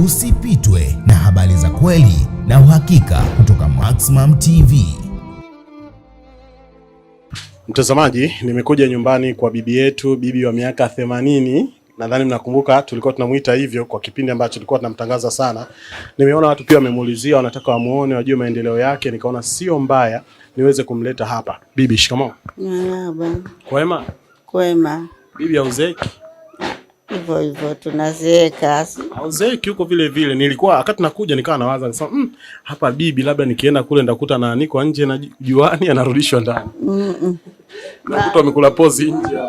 Usipitwe na habari za kweli na uhakika kutoka Maximum TV. Mtazamaji, nimekuja nyumbani kwa bibi yetu, bibi wa miaka 80. Nadhani mnakumbuka tulikuwa tunamuita hivyo kwa kipindi ambacho tulikuwa tunamtangaza sana. Nimeona watu pia wamemuulizia, wanataka wamuone, wajue maendeleo yake. Nikaona sio mbaya niweze kumleta hapa. Bibi, shikamoo. Marahaba. Kwema? Kwema. Bibi hauzeki? Hivyo hivyo tunazeeka. Hauzeki huko vile vile. Nilikuwa wakati nakuja nikawa nawaza nisema, hapa bibi labda nikienda kule ndakuta naanikwa nje na juani anarudishwa ndani. Nakuta amekula pozi nje.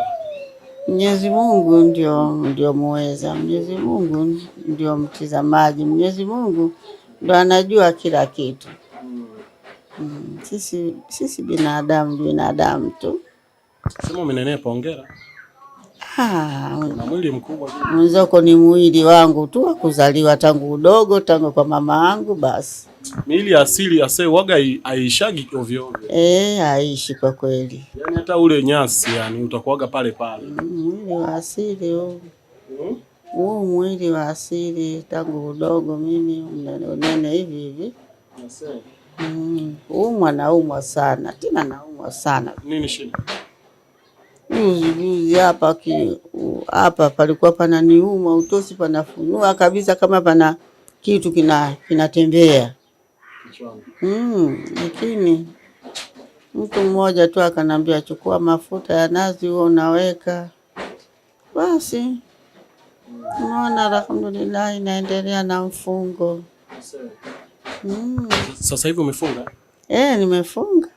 Mwenyezi Mungu ndio muweza. Mwenyezi Mungu ndio mtizamaji. Mwenyezi Mungu ndio anajua kila kitu. Sisi binadamu binadamu tu. Sema umenenepa, hongera. Na mwili mkubwa. Mwenzako ni mwili wangu tu wa kuzaliwa tangu udogo, tangu kwa mama yangu basi. Miili ya asili ase waga haishagi ovyo ovyo. Haishi kwa kweli. Yaani hata ule nyasi yani utakuwaga pale pale. Mwili wa asili huu. Huu mwili wa asili tangu udogo mimi unene hivi hivi. Umwa naumwa sana, tena naumwa sana. Nini shida? Juzi juzi hapa hapa palikuwa pananiuma, utosi panafunua kabisa kama pana kitu kinatembea. Lakini mtu mmoja tu akanambia chukua mafuta ya nazi huo unaweka. Basi unaona, alhamdulillah inaendelea na mfungo. Sasa hivi umefunga? Nimefunga.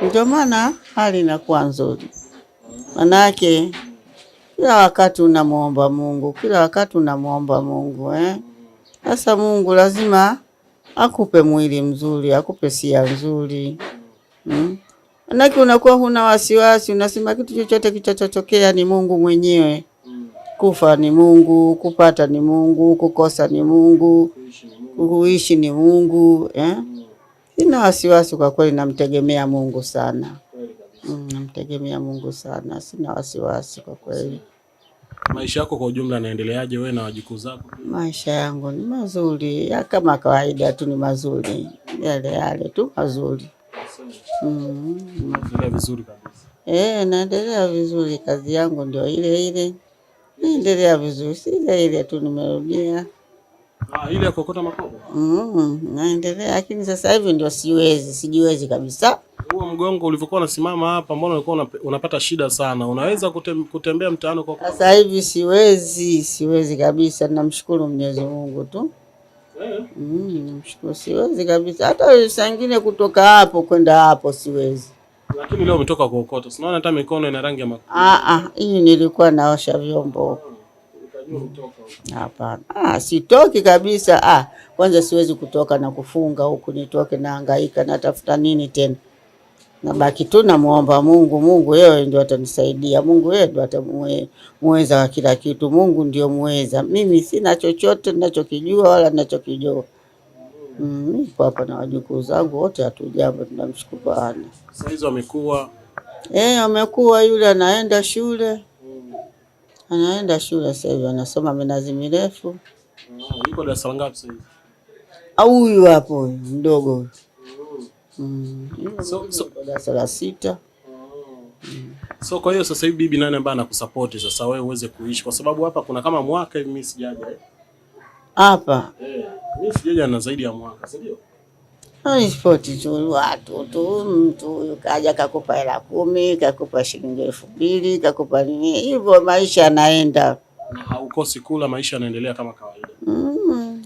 Ndio maana hali inakuwa nzuri. Manake kila wakati unamuomba Mungu, kila wakati unamuomba Mungu, Sasa Mungu lazima akupe mwili mzuri, akupe sia nzuri. Manake unakuwa huna wasiwasi, unasema kitu chochote kitachotokea ni Mungu mwenyewe. Kufa ni Mungu, kupata ni Mungu, kukosa ni Mungu, kuishi ni Mungu, Sina wasiwasi kwa kweli, namtegemea Mungu sana. Namtegemea Mungu sana, sina wasiwasi kwa kweli. Maisha yako kwa ujumla yanaendeleaje wewe na wajukuu zako? Maisha yangu ni mazuri, ya kama kawaida tu ni mazuri. Yale yale tu mazuri. Unaendelea vizuri kabisa. Naendelea vizuri, kazi yangu ndio ile ile. Naendelea vizuri, si ile ile tu nimerudia. Ile ya kuokota makopo? Naendelea, lakini sasa hivi ndio siwezi, sijiwezi kabisa. Huo mgongo ulivyokuwa unasimama hapa, mbona ulikuwa unapata shida sana? Unaweza kutembea mtaani kwa Sasa hivi siwezi, siwezi kabisa. Namshukuru Mwenyezi Mungu tu. Namshukuru, siwezi kabisa. Hata saa nyingine kutoka hapo kwenda hapo siwezi. Lakini leo umetoka kuokota. Si unaona hata mikono ina rangi ya makopo? Hii nilikuwa naosha vyombo. Hapana. Sitoki kabisa. Kwanza siwezi kutoka na kufunga huku nitoke na hangaika na tafuta nini tena. Nabaki tu namuomba Mungu. Mungu yeye ndio atanisaidia. Mungu yeye ndio atamuweza wa kila kitu. Mungu ndio muweza. Mimi sina chochote ninachokijua wala ninachokijua. Niko hapa na wajukuu zangu wote hatujambo, tunamshukuru Bwana. Sasa hizo wamekuwa? Wamekuwa, yule anaenda shule. Anaenda shule sasa hivi, anasoma minazi mirefu. Yuko darasa la ngapi sasa hivi? Au huyu hapo huyu mdogo huyu. Yuko darasa la 6. So kwa hiyo sasa hivi bibi nani ambaye anakusupport sasa wewe uweze kuishi? Kwa sababu hapa kuna kama mwaka hivi mimi sijaja. Hapa? Mimi sijaja na zaidi ya mwaka, si ndio? Ni spoti tu, watu tu, mtu huyu kaja kakupa hela 10, kakupa shilingi 2000, kakupa nini. Hivyo maisha yanaenda. Na haukosi kula, maisha yanaendelea kama kawaida.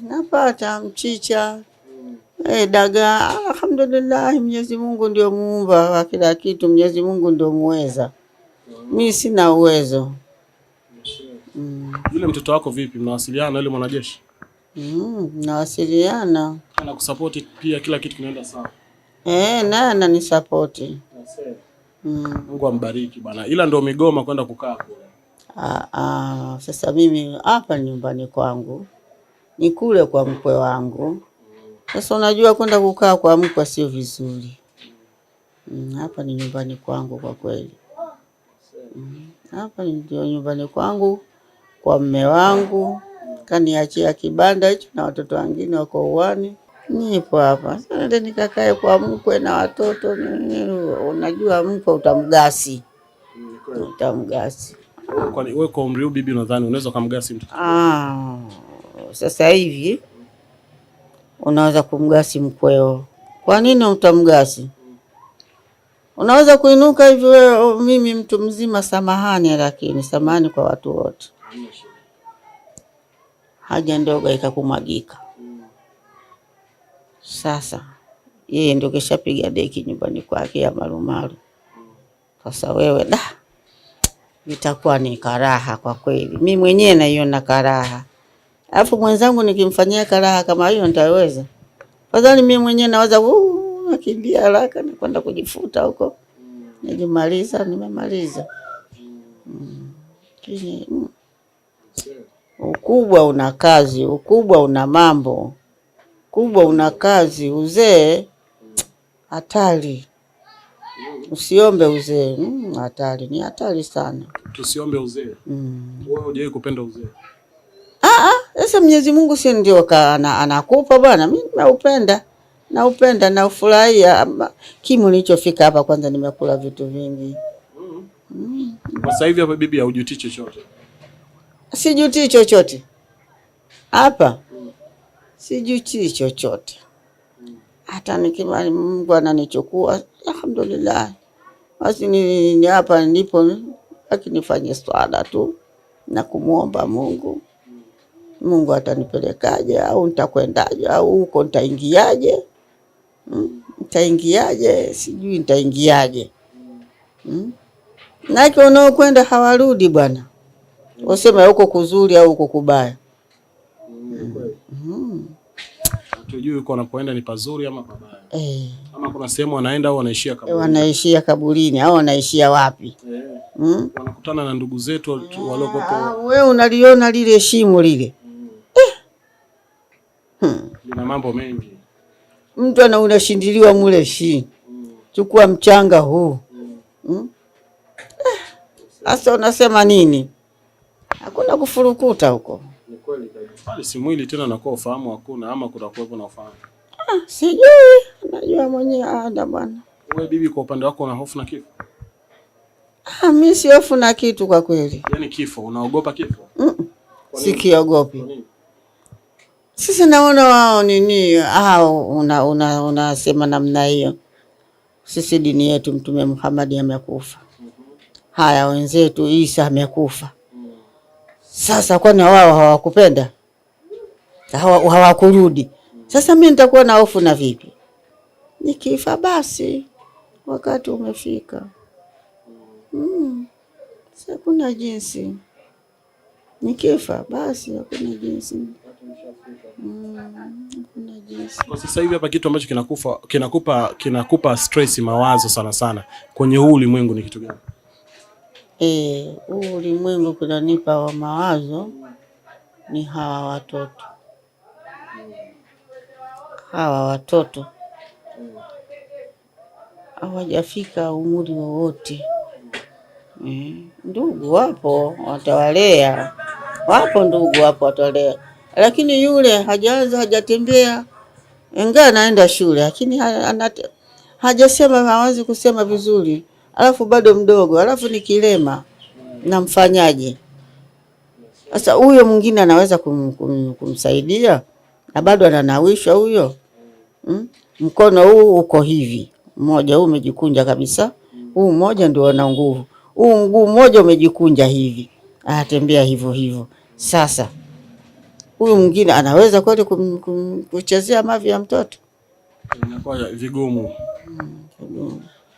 Napata mchicha, dagaa. Alhamdulillah, Mwenyezi Mungu ndio muumba wa kila kitu, Mwenyezi Mungu ndio muweza. Mimi sina uwezo. Yule mtoto wako vipi? Mnawasiliana yule mwanajeshi? Nawasiliana. Anakusupport pia, kila kitu kinaenda sawa. Naye ananisupport. Mungu ambariki bwana. Ila ndio migoma kwenda kukaa kule. Sasa mimi hapa nyumbani kwangu ni kule kwa mkwe wangu. Sasa unajua kwenda kukaa kwa mkwe sio vizuri. Hapa ni nyumbani kwangu kwa kweli. Hapa ndio nyumbani kwangu kwa mume wangu. Kaniachia kibanda hicho na watoto wengine wako uani. Nipo hapa. Sasa nende nikakae kwa mkwe na watoto. Unajua mkwe utamgasi. Utamgasi. Kwani wewe kwa umri huu bibi, unadhani unaweza kumgasi mtoto? Sasa hivi unaweza kumgasi mkweo. Kwa nini utamgasi? Unaweza kuinuka hivi wewe, mimi mtu mzima, samahani, lakini samahani kwa watu wote. Haja ndogo ikakumwagika. Sasa yeye ndio keshapiga deki nyumbani kwake ya marumaru. Sasa wewe da, itakuwa ni karaha kwa kweli. Mimi mwenyewe naiona karaha. Alafu mwenzangu nikimfanyia karaha kama hiyo nitaweza? Fadhali mimi mwenyewe naweza nakimbia haraka na kwenda kujifuta huko. Nijimaliza, nimemaliza. Lakini ukubwa una kazi, ukubwa una mambo. Ukubwa una kazi, uzee hatari. Usiombe uzee, hatari, ni hatari sana. Tusiombe uzee. Wewe hujawahi kupenda uzee? Sasa Mwenyezi Mungu si ndio anakupa bwana. Mimi naupenda. Naupenda, naufurahia. Kimo nilichofika hapa kwanza nimekula vitu vingi. Kwa sasa hivi hapa bibi haujutii chochote? Sijutii chochote. Hapa sijutii chochote. Hata nikiwa Mungu ananichukua, alhamdulillah. Basi ni hapa nilipo, akinifanye swala tu na kumuomba Mungu. Mungu atanipelekaje au nitakwendaje au huko nitaingiaje? Nitaingiaje? Sijui nitaingiaje. Naki wanaokwenda hawarudi bwana. Wasema huko kuzuri au huko kubaya. Hatujui huko wanapoenda ni pazuri ama pabaya. Ama kuna sehemu wanaenda au wanaishia kaburini. Wanaishia kaburini au wanaishia wapi? Wanakutana na ndugu zetu waliokuwa. Wewe unaliona lile shimo lile. Lina mambo mengi. Mtu unashindiliwa mule shi. Chukua mchanga huu. Sasa unasema nini? Hakuna kufurukuta huko. Ni kweli kabisa. Pale si mwili tena unakuwa ufahamu hakuna, ama kutakuwepo na ufahamu? Sijui, najua mwenyewe ada bwana. Wewe bibi, kwa upande wako una hofu na kifo? Mimi si hofu na kitu kwa kweli. Yaani kifo, unaogopa kifo? Sikiogopi. Sisi naona wao nini, unasema namna hiyo. Sisi dini yetu Mtume Muhammad amekufa. Haya wenzetu Isa amekufa. Sasa kwani wao hawakupenda? Hawakurudi. Sasa mimi nitakuwa na hofu na vipi? Nikifa basi wakati umefika. Sasa kuna jinsi. Nikifa basi hakuna jinsi. Hakuna jinsi. Kwa sasa hivi hapa kitu ambacho kinakupa stress, mawazo sana sana kwenye huu ulimwengu ni kitu gani? Huu ulimwengu kunanipa wa mawazo ni hawa watoto. Hawa watoto hawajafika umri wowote. Ndugu wapo watawalea. Wapo ndugu wapo watawalea. Lakini yule hajaanza, hajatembea. Ingawa anaenda shule lakini hajasema, hawezi kusema vizuri. Alafu bado mdogo, alafu ni kilema. Namfanyaje? Sasa huyo mwingine anaweza kumsaidia na bado ananawishwa huyo. Mkono huu uko hivi, mmoja huu umejikunja kabisa, huu mmoja ndio ana nguvu. Huu mguu mmoja umejikunja hivi, anatembea hivyo hivyo. Sasa huyu mwingine anaweza kweli kuchezea mavi ya mtoto? Inakuwa vigumu.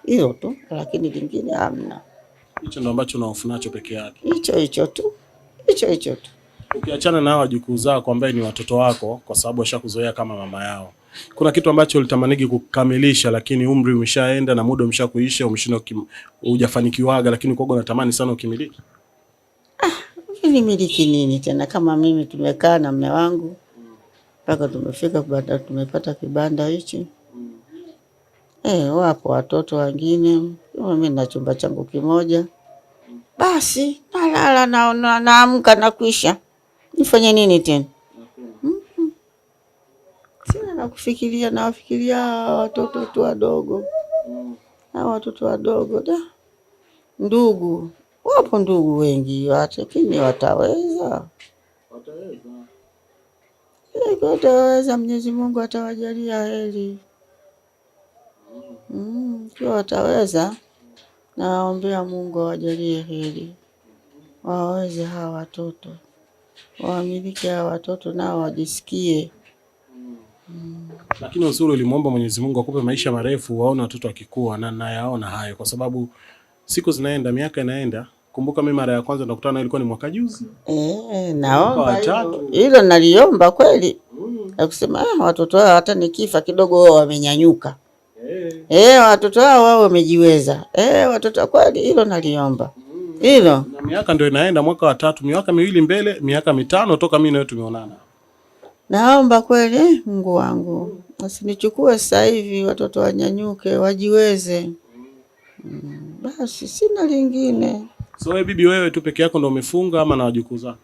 Hilo tu, lakini lingine hamna. Hicho ndo ambacho unahofu nacho peke yake. Hicho hicho tu. Hicho hicho tu. Ukiachana na hao wajukuu zako ambao ni watoto wako kwa sababu washakuzoea kama mama yao, kuna kitu ambacho ulitamanigi kukamilisha lakini umri umeshaenda na muda umeshakuisha, umeshindwa, hujafanikiwaga, lakini kwa unatamani sana ukimiliki? Nimiliki nini tena kama mimi tumekaa na mume wangu mpaka tumefika kibanda, tumepata kibanda hichi. Wapo watoto wengine, mimi na chumba changu kimoja. Basi nalala na naamka na kuisha. Nifanye nini tena? Sina la kufikiria, nawafikiria watoto tu wadogo, hawa watoto wadogo da. Ndugu wapo, ndugu wengi, lakini wataweza? Wataweza, Mwenyezi Mungu atawajalia heri. Kiwa wataweza, nawaombea Mungu awajalie heri, waweze hawa watoto, wawamiliki hawa watoto nao wajisikie. Lakini uzuri ulimwomba Mwenyezi Mungu akupe maisha marefu, waone watoto wakikua, na nayaona hayo kwa sababu siku zinaenda, miaka inaenda. Kumbuka mimi mara ya kwanza nakutana naye ilikuwa ni mwaka juzi. Naomba hilo, naliomba kweli. Akusema watoto hao hata nikifa kidogo wao wamenyanyuka. Watoto hao wao wamejiweza. Watoto kweli hilo naliomba. Hilo. Na miaka ndio inaenda, mwaka wa 3, miaka 2 mbele, miaka 5 toka mimi na wewe tumeonana. Naomba kweli Mungu wangu asinichukue sasa hivi, watoto wanyanyuke wajiweze. Basi sina lingine. So wewe bibi, wewe tu peke yako ndio umefunga ama na wajukuu zako?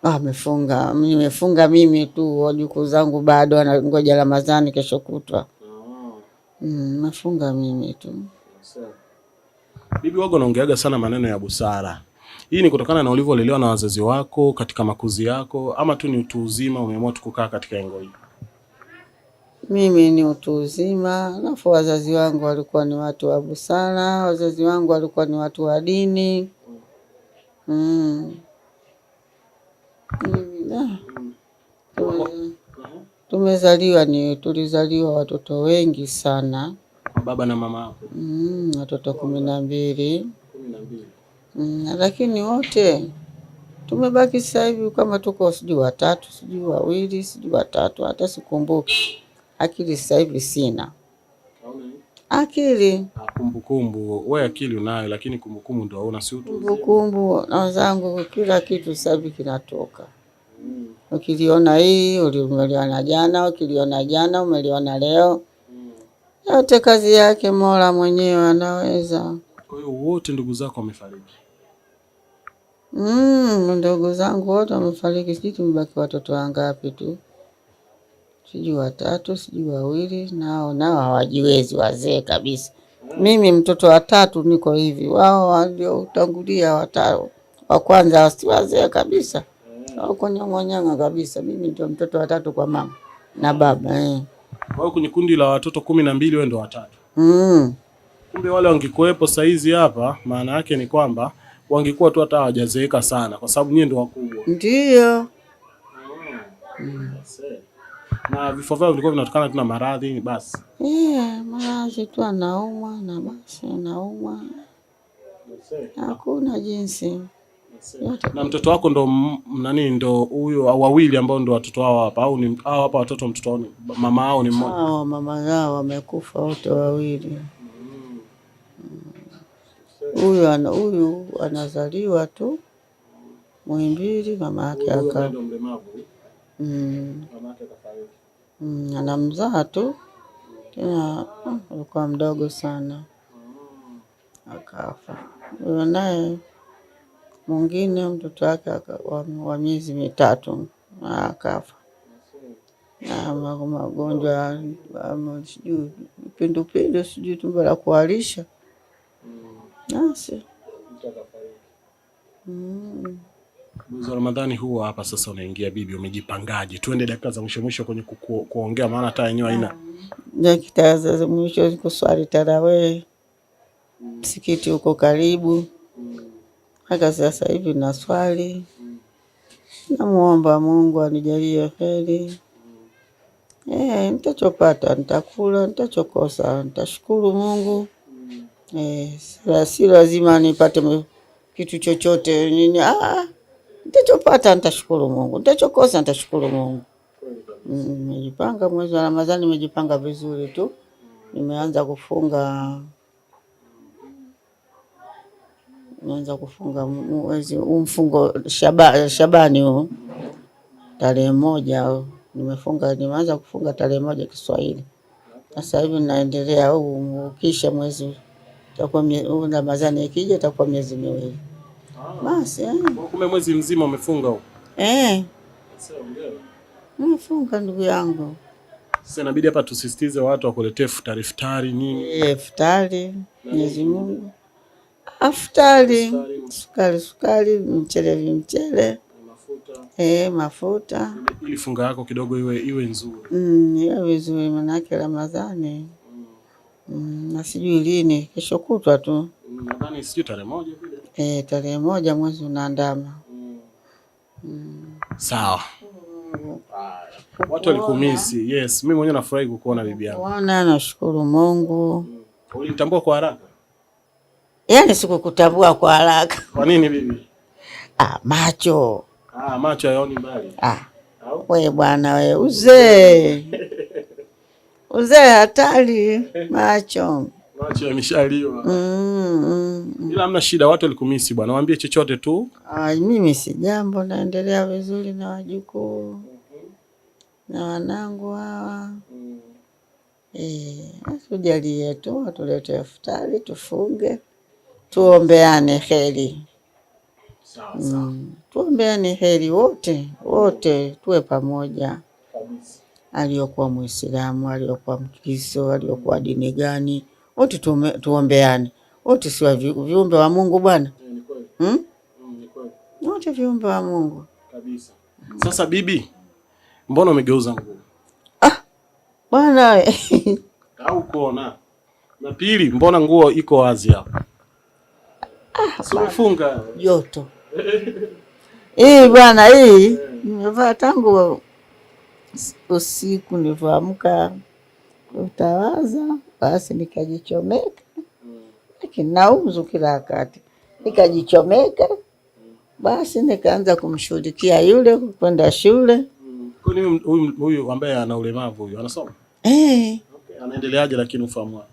Amefunga, nimefunga mimi tu, wajukuu zangu bado wanangoja Ramadhani kesho kutwa. Nafunga mimi tu. Bibi wako naongeaga sana maneno ya busara. Hii ni kutokana na ulivyolelewa na wazazi wako katika makuzi yako, ama tu ni utu uzima umeamua tu kukaa katika engo hii? Mimi ni utu uzima, alafu wazazi wangu walikuwa ni watu wa busara, wazazi wangu walikuwa ni watu wa dini. Tumezaliwa ni tulizaliwa watoto wengi sana. Baba na mama yako? Watoto 12. 12. Lakini wote tumebaki sasa hivi kama tuko sijui watatu, sijui wawili, sijui watatu, hata sikumbuki. Akili sasa hivi sina. Akili. Kumbukumbu, wewe akili unayo lakini kumbukumbu ndio hauna, si utu. Kumbukumbu na wenzangu kila kitu sasa hivi kinatoka. Ukiliona hii umeliona jana, ukiliona jana umeliona leo. Yote kazi yake Mola mwenyewe anaweza. Kwa hiyo wote ndugu zako wamefariki? Ndugu zangu wote wamefariki, sijui tumebaki watoto wangapi tu. Sijui watatu, sijui wawili, nao hawajiwezi, wazee kabisa. Mimi mtoto wa 3 niko hivi, wao waliotangulia watatu wa kwanza si wazee kabisa. Wako nyang'anyanga kabisa. Mimi ndio mtoto wa 3 kwa mama na baba. Kwa hiyo kwenye kundi la watoto 12 wewe ndio wa 3. Kumbe wale wangekuepo saizi hapa, maana yake ni kwamba wangekuwa tu hata hawajazeeka sana kwa sababu nyie ndio wakubwa. Ndio. Na vifo vyao vilikuwa vinatokana tu na maradhi basi. Maradhi tu, anaumwa na basi anaumwa. Hakuna jinsi. Na mtoto wako ndo nani ndo huyo au wawili ambao ndo watoto wao hapa, au ni hao hapa watoto mtoto wao mama yao ni mmoja? Hao mama zao wamekufa wote wawili. Huyu anazaliwa tu Muhimbili, mama yake aka anamzaa tu tena, alikuwa mdogo sana akafa. Huyo naye mwingine mtoto wake wa miezi 3 akafa. Na magonjwa sijui kipindupindu, sijui tumbo la kuharisha. Basi. Mwezi wa Ramadhani huu hapa sasa unaingia bibi, umejipangaje? Tuende dakika za mwisho mwisho kwenye kuongea, maana hata yenyewe haina. Dakika za mwisho kuswali tarawih. Msikiti uko karibu. Hata sasa hivi naswali. Namuomba Mungu anijalie heri. Nitachopata nitakula, nitachokosa nitashukuru Mungu. Si lazima nipate kitu chochote nini. Nitachopata nitashukuru Mungu, nitachokosa nitashukuru Mungu. Nimejipanga mwezi wa Ramadhani, nimejipanga vizuri tu. Nimeanza kufunga, nimeanza kufunga mwezi huu, mfungo Shabani huu tarehe 1 nimefunga, nimeanza kufunga tarehe 1 Kiswahili. Sasa hivi naendelea huu, ukisha mwezi itakuwa huu Ramadhani ikija itakuwa miezi 2. Basi. Kumbe mwezi mzima umefunga huu? Eh. Nimefunga ndugu yangu. Sasa inabidi hapa tusisitize watu wakuletee futari futari nini? Eh, futari, Mwenyezi Mungu. Afutari, sukari sukari, mchele vimchele. Mafuta. Eh, mafuta. Ili funga yako kidogo iwe nzuri. Iwe vizuri manake Ramadhani. Na sijui lini, kesho kutwa tu. Nadhani sijui tarehe 1 vile. Eh, tarehe 1 mwezi unaandama. Sawa. Watu walikumisi. Yes, mimi mwenyewe nafurahi kukuona bibi yangu. Bwana, nashukuru Mungu. Ulinitambua kwa haraka? Yaani sikukutambua kwa haraka. Kwa nini bibi? Ah, macho. Ah, macho hayaoni mbali. Ah. We bwana we, uzee. Uzee hatari, macho. Macho yameshaliwa. Ila hamna shida, watu walikumisi bwana. Waambie chochote tu. Ah, mimi si jambo, naendelea vizuri na wajukuu na wanangu hawa. Tujalie tu, atulete futari, tufunge, tuombeane heri. Sawa sawa. Tuombeane heri wote, wote tuwe pamoja. Kabisa. Aliyokuwa Muislamu, aliyokuwa Mkristo, aliyokuwa dini gani, wote tuombeane. Wote si viumbe wa Mungu bwana. Ni kweli. Ni kweli. Wote viumbe wa Mungu. Kabisa. Sasa bibi, mbona umegeuza nguo? Ah, bwana we. Au kuona. Na pili, mbona nguo iko wazi hapa? Ah, si umefunga joto. Hii bwana hii nimevaa tangu usiku nilipoamka utawaza, basi nikajichomeka. Lakini nauzu kila wakati. Nikajichomeka. Basi nikaanza kumshughulikia yule kwenda shule. Kwani huyu ambaye ana ulemavu huyu anasoma? Eh. Okay, anaendeleaje lakini ufahamu wake?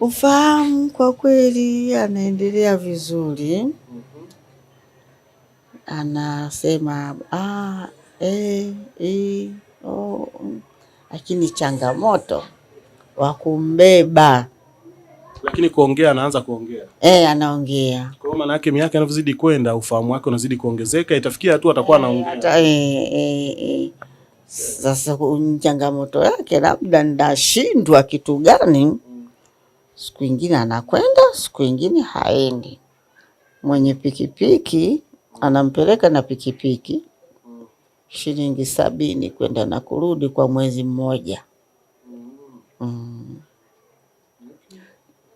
Ufahamu kwa kweli anaendelea vizuri. Anasema a, e, i, o, lakini changamoto wa kumbeba. Lakini kuongea anaanza kuongea. Eh, anaongea. Kwa hiyo maana yake miaka inavyozidi kwenda ufahamu wake unazidi kuongezeka, itafikia hatua atakuwa anaongea. Hata, Sasa changamoto yake labda ndashindwa kitu gani? Siku ingine anakwenda, siku ingine haendi. Mwenye pikipiki anampeleka na pikipiki shilingi 70 kwenda na kurudi kwa mwezi mmoja.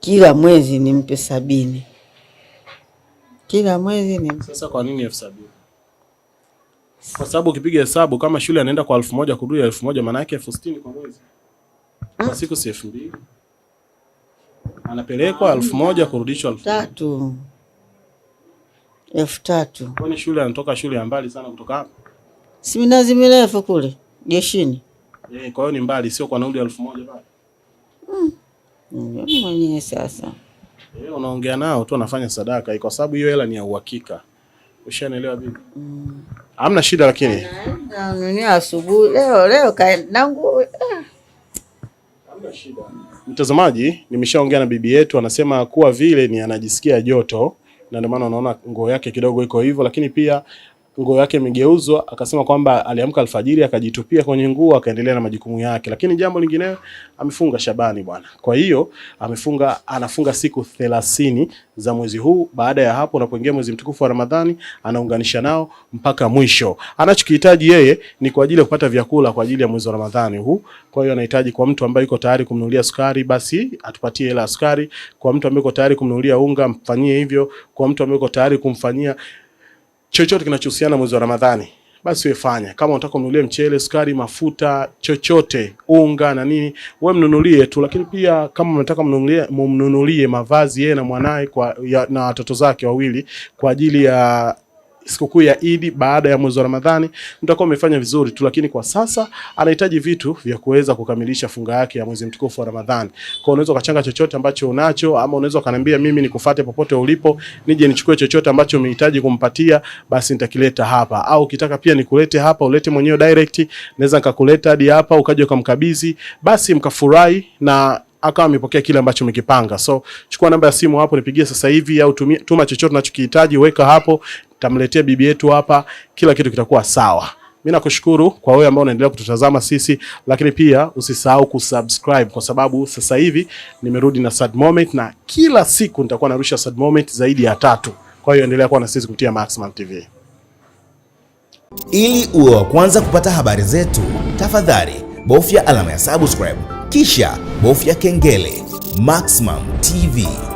Kila mwezi nimpe 70. Kila mwezi nimpe. Sasa kwa nini 70,000? Kwa sababu ukipiga hesabu kama shule anaenda kwa 1,000 kurudi 1,000, maana yake 60,000 kwa mwezi. Kwa siku si 2,000. Anapelekwa 1,000 kurudishwa 1,000. 3,000. 3,000. Kwani shule anatoka shule ya mbali sana kutoka hapa? Si minazi mirefu kule jeshini. Kwa hiyo ni mbali, sio kwa nauli ya 1,000 pale. Mwenyewe sasa. Unaongea nao tu anafanya sadaka kwa sababu hiyo hela ni ya uhakika. Ushanielewa bibi? Hamna shida lakini. Nanunia asubuhi leo kaenda nguo. Hamna shida. Mtazamaji, nimeshaongea na bibi yetu, anasema kuwa vile ni anajisikia joto na ndio maana unaona nguo yake kidogo iko hivyo, lakini pia nguo yake imegeuzwa. Akasema kwamba aliamka alfajiri akajitupia kwenye nguo akaendelea na majukumu yake. Lakini jambo lingine, amefunga Shabani bwana. Kwa hiyo anafunga siku 30 za mwezi huu. Baada ya hapo unapoingia mwezi mtukufu wa Ramadhani anaunganisha nao mpaka mwisho. Anachokihitaji yeye ni kwa ajili ya kupata vyakula kwa ajili ya mwezi wa Ramadhani huu. Kwa hiyo anahitaji kwa mtu ambaye yuko tayari kumnunulia sukari basi atupatie hela ya sukari, kwa mtu ambaye yuko tayari kumnunulia unga mfanyie hivyo, kwa mtu ambaye yuko tayari kumfanyia chochote kinachohusiana mwezi wa Ramadhani basi wewe fanya. Kama unataka kumnunulia mchele, sukari, mafuta, chochote, unga na nini, wewe mnunulie tu. Lakini pia kama unataka mnunulie mavazi yeye na mwanae na watoto zake wawili kwa ajili ya sikukuu ya Idi baada ya mwezi wa Ramadhani, mtakuwa mmefanya vizuri tu. Lakini kwa sasa anahitaji vitu vya kuweza kukamilisha funga yake ya mwezi mtukufu wa Ramadhani. Kwa hiyo unaweza ukachanga chochote ambacho unacho, ama unaweza ukaniambia mimi nikufuate popote ulipo, nije nichukue chochote ambacho umehitaji kumpatia, basi nitakileta hapa. Au ukitaka pia nikulete hapa, ulete mwenyewe direct, naweza nikakuleta hadi hapa ukaje ukamkabidhi, basi mkafurahi na akawa amepokea kile ambacho umekipanga. So chukua namba ya simu hapo, nipigie sasa hivi au tuma chochote unachokihitaji, weka hapo. Tamletea bibi yetu hapa, kila kitu kitakuwa sawa. Mimi nakushukuru kwa wewe ambao unaendelea kututazama sisi, lakini pia usisahau kusubscribe kwa sababu sasa hivi nimerudi na sad moment na kila siku nitakuwa narusha sad moment zaidi ya 3. Kwa hiyo endelea kuwa na sisi kupitia Maximum TV. Ili uwe wa kwanza kupata habari zetu, tafadhali bofya alama ya subscribe kisha bofya kengele. Maximum TV.